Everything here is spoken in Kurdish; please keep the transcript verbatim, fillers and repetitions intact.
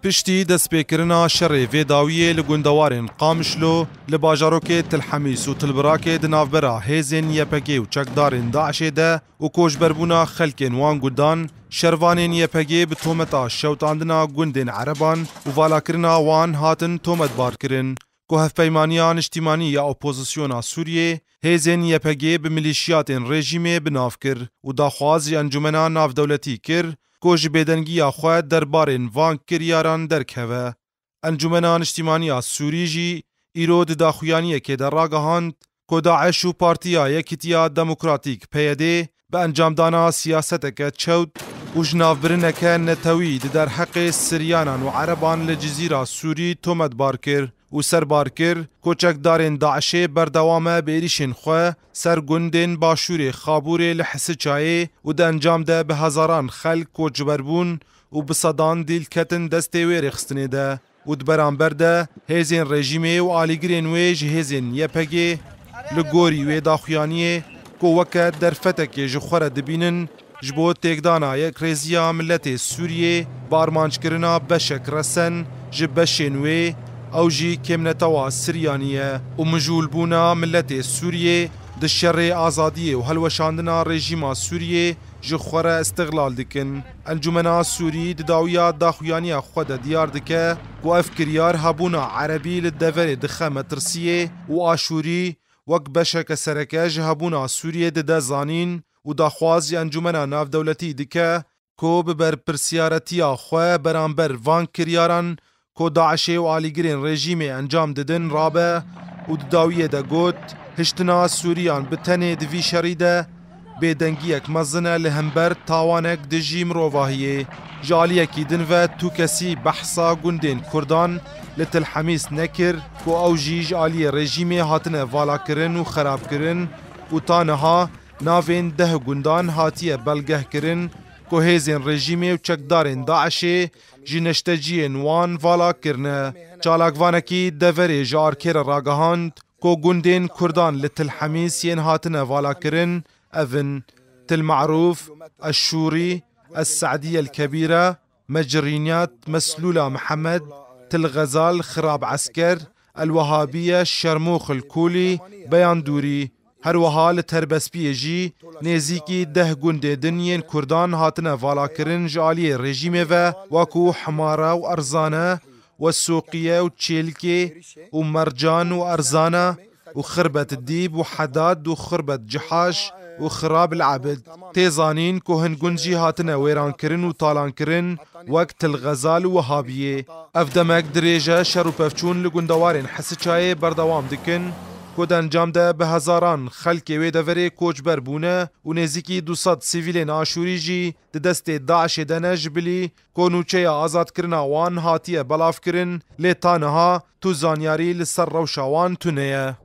Piştî destpêkirina şerê vê dawiyê li gundewarên Qamişlo, li bajarokê Til Hemîs û Til Birakê di navbera hêzên Y P G û çekdarên DAIŞê de û koçberbûna xelkên wan gundan, şervanên Y P G bi tometa şewitandina gundên ereban û valakirina wan hatin tometbarkirin, ku Hevpeymaniya Niştimanî ya Opozisyona Sûriyê hêzên Y P G bi milîşiyatên rejîmê bi nav kir û daxwaz ji encûmena navdewletî kir, ku ji bêdengiya xwe derbarên van kiryaran derkeve. Encûmena Niştimanî ya Sûrî jî îro di daxuyaniyekê de ragihand, ku DAIŞ û Partiya Yekîtiya Demokratîk, P Y D, bi encamdana siyaseteke çewt û ji navbirineke netewî di derheqê Siryanan û Ereban li Cizîra Sûrî tometbar kir û serbar kir, ku çekdarên DAIŞê berdewam e bi êrîşên xwe ser gundên başûrê Xabûrê li Hisiçayê û di encam de bi hezaran xelk koçber bûn û bi sedan dîl ketin destê wê rêxistinê de û di beramber de hêzên rejîmê û alîgirên wê ji hêzên Y P G li gorî wê daxuyaniyê, ku weke derfetekê ji xwe re dibînin, ji bo têkdana yekrêziya miletê Sûriyê, bi armanckirina beşek resen ji beşên wê, ew jî kêmnetewa Siryanî ye û mijûlbûna miletê Sûriyê di şerê azadiyê û helweşandina rejîma Sûriyê ji xwe re îstixlal dikin. Encûmena Sûrî di dawiya daxuyaniya xwe de diyar dike, ku ev kiryar hebûna Erebî li deverê dixe metirsiyê û aşûrî wek beşeke sereke ji hebûna Sûriyê dide zanîn û daxwaz ji encûmena navdewletî dike, ku bi berpirsiyaretiya xwe beramber van kiryaran, ku DAIŞê û alîgirên rejîmê encam didin, rabe û di dawiyê de got, hiştina Sûriyan bi tenê di vî şerî de bêdengiyek mezin e li hember tawanek dijî mirovahiyê. Ji aliyekî din ve tu kesî behsa gundên Kurdan li Til Hemîs nekir, ku ew jî ji aliyê rejîmê hatine valakirin û xerabkirin û ta niha navên deh gundan hatiye belgehkirin, ku hêzên rejîmê û çekdarên DAIŞê ji neşteciyên wan vala kirine. Çalakvanekî deverê ji arkê re ragihand, ku gundên Kurdan li Til Hemîs yên hatine valakirin, ev in: Til Marûf, Eşûrî, Es-Se'diye El-Kebîre, Mecirîniyat, Meslûla Mihemed, Til Xezal, Xirab Esker, El Wehabiye, Şermûx El Kûlî, Beyandûrî. Her wiha li Terbespiyê jî nêzîkî deh gundê din yên Kurdan hatine valakirin ji aliyê rejîmê ve, wekû Himare û Erzane, Wesoqiye û Çêlikê û Mercan û Erzane û Xirbet Dîb û Hedad û Xirbet Cihaş û Xirab El Ebid. Tê zanîn ku hin gund jî hatine wêrankirin û talankirin, wek Til Xezal û Wehabiyê. Ev demek dirêj e şer û pevçûn li gundewarên Hesiçayê berdewam dikin, ku di encam de bi hezaran xelkê wê deverê koçber bûne û nêzîkî du sed sivîlên aşûrî jî di destê DAIŞê de ne, ji bilî ku nûçeya azadkirina wan hatiye belavkirin, lê ta niha tu zanyarî li ser rewşa wan tune ye.